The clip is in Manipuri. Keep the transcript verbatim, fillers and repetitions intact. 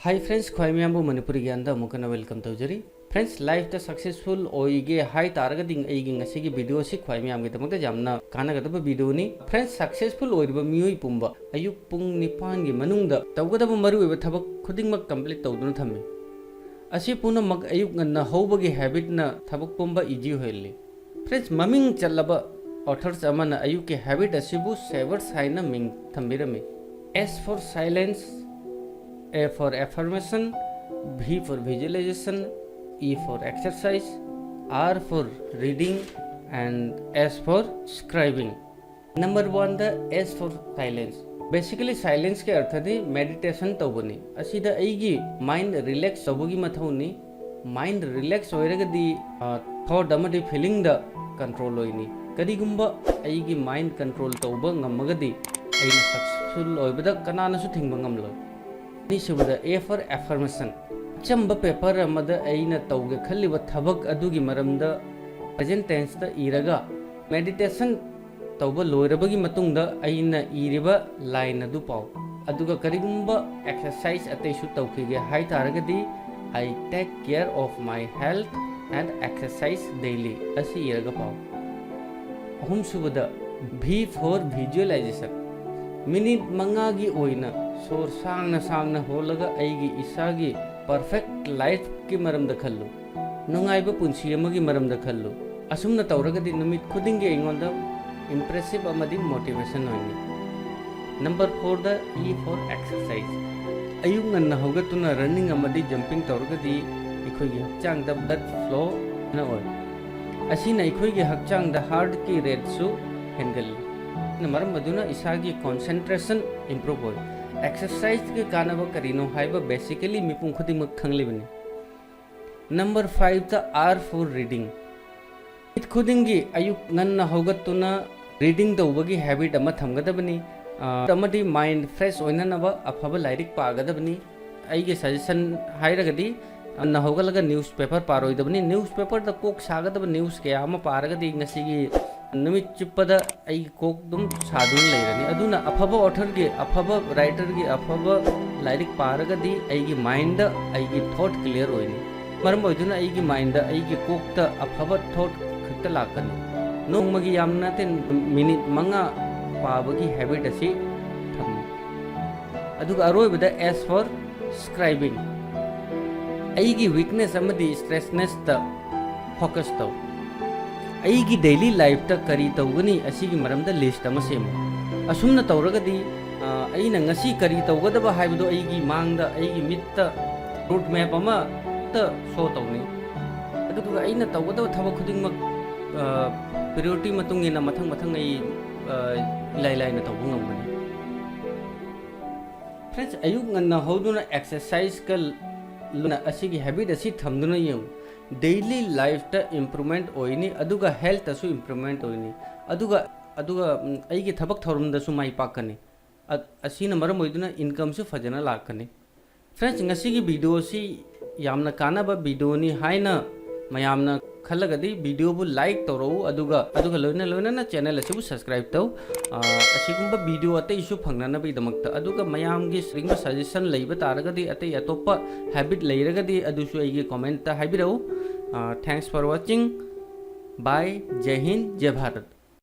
Hi friends, ꯈ꯭ꯋꯥꯏ ꯃꯌꯥꯝꯕꯨ ꯃꯅꯤꯄꯨꯔꯤ ꯒ꯭ꯌꯥꯟꯗ ꯑꯃꯨꯛ ꯍꯟꯅ welcome ꯇꯧꯖꯔꯤ꯫ Friends, life ꯇ successful ꯑꯣꯏꯒꯦ ꯍꯥꯏ ꯇꯥꯔꯒꯗꯤ ꯑꯩꯒꯤ ꯉꯁꯤꯒꯤ video ꯑꯁꯤ ꯈ꯭ꯋꯥꯏ ꯃꯌꯥꯝꯒꯤꯗꯃꯛꯇ ꯌꯥꯝꯅ ꯀꯥꯟꯅꯒꯗꯕ video ꯅꯤ꯫ Friends, successful ꯑꯣꯏꯔꯤꯕ ꯃꯤꯑꯣꯏ ꯄꯨꯝꯕ ꯑꯌꯨꯛ ꯄꯨꯡ ꯅꯤꯄꯥꯟꯒꯤ ꯃꯅꯨꯡꯗ ꯇꯧꯒꯗꯕ ꯃꯔꯨꯑꯣꯏꯕ ꯊꯕꯛ ꯈꯨꯗꯤꯡꯃꯛ complete ꯇꯧꯗꯨꯅ ꯊꯝꯃꯤ꯫ ꯑꯁꯤ ꯄꯨꯝꯅꯃꯛ ꯑꯌꯨꯛ ꯉꯟꯅ ꯍꯧꯕꯒꯤ habit ꯅ ꯊꯕꯛ ꯄꯨꯝꯕ easy ꯑꯣꯏꯍꯜꯂꯤ꯫ Friends, ꯃꯃꯤꯡ ꯆꯠꯂꯕ authors ꯑꯃꯅ ꯑꯌꯨꯛꯀꯤ habit ꯑꯁꯤꯕꯨ savers ꯍꯥꯏꯅ ꯃꯤꯡ ꯊꯝꯕꯤꯔꯝꯃꯤ꯫ S for silence, A for affirmation, V for visualization, E for exercise, R for reading, and S for scribing. Number one the S for silence꯫ Basically, silence ꯀꯤ ꯑꯔꯊꯗꯤ meditation ꯇꯧꯕꯅꯤ꯫ ꯑꯁꯤꯗ ꯑꯩꯒꯤ mind relax ꯇꯧꯕꯒꯤ ꯃꯊꯧꯅꯤ꯫ Mind relax ꯑꯣꯏꯔꯒꯗꯤ, ꯑ, thought ꯑꯃꯗꯤ feeling ꯗ control ꯑꯣꯏꯅꯤ꯫ ꯀꯔꯤꯒꯨꯝꯕ ꯑꯩꯒꯤ mind control ꯇꯧꯕ ꯉꯝꯃꯒꯗꯤ ꯑꯩꯅ successful ꯑꯣꯏꯕꯗ ꯀꯅꯥꯅꯁꯨ ꯊꯤꯡꯕ ꯉꯝꯂꯣꯏ꯫ ꯑꯅꯤꯁꯨꯕꯗ, A for affirmation꯫ ꯑꯆꯝꯕ paper ꯑꯃꯗ ꯑꯩꯅ ꯇꯧꯒꯦ ꯈꯜꯂꯤꯕ ꯊꯕꯛ ꯑꯗꯨꯒꯤ ꯃꯔꯝꯗ present tense ꯇ ꯏꯔꯒ, meditation ꯇꯧꯕ ꯂꯣꯏꯔꯕꯒꯤ ꯃꯇꯨꯡꯗ ꯑꯩꯅ ꯏꯔꯤꯕ line ꯑꯗꯨ ꯄꯥꯎ꯫ ꯑꯗꯨꯒ ꯀꯔꯤꯒꯨꯝꯕ exercise ꯑꯇꯩꯁꯨ ꯇꯧꯈꯤꯒꯦ ꯍꯥꯏ ꯇꯥꯔꯒꯗꯤ, "I take care of my health and exercise daily" ꯑꯁꯤ ꯏꯔꯒ ꯄꯥꯎ꯫ ꯑꯍꯨꯝꯁꯨꯕꯗ, V for visualization꯫ Minute ꯃꯉꯥꯒꯤ ꯑꯣꯏꯅ ꯁꯣꯔ ꯁꯥꯡꯅ ꯁꯥꯡꯅ ꯍꯣꯜꯂꯒ ꯑꯩꯒꯤ ꯏꯁꯥꯒꯤ perfect life ꯀꯤ ꯃꯔꯝꯗ ꯈꯜꯂꯨ꯫ ꯅꯨꯡꯉꯥꯏꯕ ꯄꯨꯟꯁꯤ ꯑꯃꯒꯤ ꯃꯔꯝꯗ ꯈꯜꯂꯨ꯫ ꯑꯁꯨꯝꯅ ꯇꯧꯔꯒꯗꯤ ꯅꯨꯃꯤꯠ ꯈꯨꯗꯤꯡꯒꯤ ꯑꯩꯉꯣꯟꯗ impressive ꯑꯃꯗꯤ motivation ꯑꯣꯏꯅꯤ꯫ Number four the, E for exercise꯫ ꯑꯌꯨꯛ ꯉꯟꯅ ꯍꯧꯒꯠꯇꯨꯅ running ꯑꯃꯗꯤ jumping ꯇꯧꯔꯒꯗꯤ ꯑꯩꯈꯣꯏꯒꯤ ꯍꯛꯆꯥꯡꯗ blood flow ꯅ ꯑꯣꯏ꯫ ꯑꯁꯤꯅ ꯑꯩꯈꯣꯏꯒꯤ ꯍꯛꯆꯥꯡꯗ heart ꯀꯤ rate ꯁꯨ ꯍꯦꯟꯒꯠꯂꯤ꯫ ꯑꯁꯤꯅ ꯃꯔꯝ ꯑꯗꯨꯅ ꯏꯁꯥꯒꯤ concentration improve ꯑꯣꯏ꯫ Exercise ꯀꯤ ꯀꯥꯟꯅꯕ ꯀꯔꯤꯅꯣ ꯍꯥꯏꯕ basically ꯃꯤꯄꯨꯝ ꯈꯨꯗꯤꯡꯃꯛ ꯈꯪꯂꯤꯕꯅꯤ꯫ Number five the, R for reading꯫ ꯅꯨꯃꯤꯠ ꯈꯨꯗꯤꯡꯒꯤ ꯑꯌꯨꯛ ꯉꯟꯅ ꯍꯧꯒꯠꯇꯨꯅ reading ꯇꯧꯕꯒꯤ habit ꯑꯃ ꯊꯝꯒꯗꯕꯅꯤ꯫ ꯑ, ꯑꯃꯗꯤ mind fresh ꯑꯣꯏꯅꯅꯕ ꯑꯐꯕ ꯂꯥꯏꯔꯤꯛ ꯄꯥꯒꯗꯕꯅꯤ꯫ ꯑꯩꯒꯤ suggestion ꯍꯥꯏꯔꯒꯗꯤ, ꯉꯟꯅ ꯍꯧꯒꯠꯂꯒ newspaper ꯄꯥꯔꯣꯏꯗꯕꯅꯤ꯫ Newspaper ꯗ ꯀꯣꯛ ꯁꯥꯒꯗꯕ news ꯀꯌꯥ ꯑꯃ ꯄꯥꯔꯒꯗꯤ ꯉꯁꯤꯒꯤ ꯅꯨꯃꯤꯠ ꯆꯨꯞꯄꯗ ꯑꯩꯒꯤ ꯀꯣꯛ ꯑꯗꯨꯝ ꯁꯥꯗꯨꯅ ꯂꯩꯔꯅꯤ꯫ ꯑꯗꯨꯅ ꯑꯐꯕ author ꯒꯤ, ꯑꯐꯕ writer ꯒꯤ, ꯑꯐꯕ ꯂꯥꯏꯔꯤꯛ ꯄꯥꯔꯒꯗꯤ ꯑꯩꯒꯤ ꯃꯥꯏꯟꯗ ꯑꯩꯒꯤ ꯊꯣꯠ ꯀ꯭ꯂꯤꯌꯥꯔ ꯑꯣꯏꯅꯤ꯫ ꯃꯔꯝ ꯑꯣꯏꯗꯨꯅ ꯑꯩꯒꯤ ꯃꯥꯏꯟꯗ, ꯑꯩꯒꯤ ꯀꯣꯛꯇ ꯑꯐꯕ ꯊꯣꯠ ꯈꯛꯇ ꯂꯥꯛꯀꯅꯤ꯫ ꯅꯣꯡꯃꯒꯤ ꯌꯥꯝꯅ ꯅꯠꯇꯦ, ꯃꯤꯅꯤꯠ ꯃꯉꯥ ꯄꯥꯕꯒꯤ ꯍꯦꯕꯤꯠ ꯑꯁꯤ ꯊꯝꯃꯨ꯫ ꯑꯗꯨꯒ ꯑꯔꯣꯏꯕꯗ, as for scribing, ꯑꯩꯒꯤ ꯋꯤꯛꯅꯦꯁ ꯑꯃꯗꯤ ꯁ꯭ꯇ꯭ꯔꯦꯁꯅꯦꯁꯇ ꯐꯣꯀꯁ ꯇꯧ꯫ ꯑꯩꯒꯤ ꯗꯦꯂꯤ ꯂꯥꯏꯐꯇ ꯀꯔꯤ ꯇꯧꯒꯅꯤ ꯑꯁꯤꯒꯤ ꯃꯔꯝꯗ ꯂꯤꯁ꯭ꯠ ꯑꯃ ꯁꯦꯝꯃꯨ꯫ ꯑꯁꯨꯝꯅ ꯇꯧꯔꯒꯗꯤ, ꯑ, ꯑꯩꯅ ꯉꯁꯤ ꯀꯔꯤ ꯇꯧꯒꯗꯕ ꯍꯥꯏꯕꯗꯨ ꯑꯩꯒꯤ ꯃꯥꯡꯗ, ꯑꯩꯒꯤ ꯃꯤꯠꯇ ꯔꯨꯠ ꯃꯦꯞ ꯑꯃꯠꯇ ꯁꯣ ꯇꯧꯅꯤ꯫ ꯑꯗꯨꯒ ꯑꯩꯅ ꯇꯧꯒꯗꯕ ꯊꯕꯛ ꯈꯨꯗꯤꯡꯃꯛ, ꯑ, ꯄ꯭ꯔꯤꯌꯣꯔꯤꯇꯤ ꯃꯇꯨꯡ ꯏꯟꯅ ꯃꯊꯪ ꯃꯊꯪ ꯑꯩ, ꯑ, ꯏꯂꯥꯏ ꯂꯥꯏꯅ ꯇꯧꯕ ꯉꯝꯒꯅꯤ꯫ ꯐ꯭ꯔꯦꯟꯁ, ꯑꯌꯨꯛ ꯉꯟꯅ ꯍꯧꯗꯨꯅ ꯑꯦꯛꯁꯔꯁꯥꯏꯖꯀ ꯂꯣꯏꯅ ꯑꯁꯤꯒꯤ ꯍꯦꯕꯤꯠ ꯑꯁꯤ ꯊꯝꯗꯨꯅ ꯌꯦꯡꯉꯨ꯫ ꯗꯦꯂꯤ ꯂꯥꯏꯐꯇ ꯏꯝꯄ꯭ꯔꯨꯚꯃꯦꯟꯠ ꯑꯣꯏꯅꯤ, ꯑꯗꯨꯒ ꯍꯦꯜꯊꯇꯁꯨ ꯏꯝꯄ꯭ꯔꯨꯚꯃꯦꯟꯠ ꯑꯣꯏꯅꯤ, ꯑꯗꯨꯒ, ꯑꯗꯨꯒ, ꯎꯝ, ꯑꯩꯒꯤ ꯊꯕꯛ ꯊꯧꯔꯝꯗꯁꯨ ꯃꯥꯏ ꯄꯥꯛꯀꯅꯤ꯫ ꯑ-, ꯑꯁꯤꯅ ꯃꯔꯝ ꯑꯣꯏꯗꯨꯅ ꯏꯟꯀꯝꯁꯨ ꯐꯖꯅ ꯂꯥꯛꯀꯅꯤ꯫ ꯐ꯭ꯔꯦꯟꯁ, ꯉꯁꯤꯒꯤ ꯚꯤꯗꯤꯑꯣꯁꯤ ꯌꯥꯝꯅ ꯀꯥꯟꯅꯕ ꯚꯤꯗꯤꯑꯣꯅꯤ ꯍꯥꯏꯅ ꯃꯌꯥꯝꯅ ꯈꯜꯂꯒꯗꯤ ꯚꯤꯗꯤꯑꯣꯕꯨ ꯂꯥꯏꯛ ꯇꯧꯔꯛꯎ, ꯑꯗꯨꯒ, ꯑꯗꯨꯒ ꯂꯣꯏꯅ ꯂꯣꯏꯅꯅ ꯆꯦꯅꯦꯜ ꯑꯁꯤꯕꯨ ꯁꯕꯁꯀ꯭ꯔꯥꯏꯕ ꯇꯧ꯫ ꯑ, ꯑꯁꯤꯒꯨꯝꯕ ꯚꯤꯗꯤꯑꯣ ꯑꯇꯩꯁꯨ ꯐꯪꯅꯅꯕꯒꯤꯗꯃꯛꯇ꯫ ꯑꯗꯨꯒ ꯃꯌꯥꯝꯒꯤ ꯁꯤꯒꯨꯝꯕ ꯁꯖꯦꯁꯟ ꯂꯩꯕ ꯇꯥꯔꯒꯗꯤ, ꯑꯇꯩ ꯑꯇꯣꯞꯄ ꯍꯦꯕꯤꯠ ꯂꯩꯔꯒꯗꯤ, ꯑꯗꯨꯁꯨ ꯑꯩꯒꯤ ꯀꯣꯃꯦꯟꯠꯇ ꯍꯥꯏꯕꯤꯔꯛꯎ꯫ ꯑ, thanks for watching. Bye. ꯖꯩ Hind, ꯖꯩ Bharat.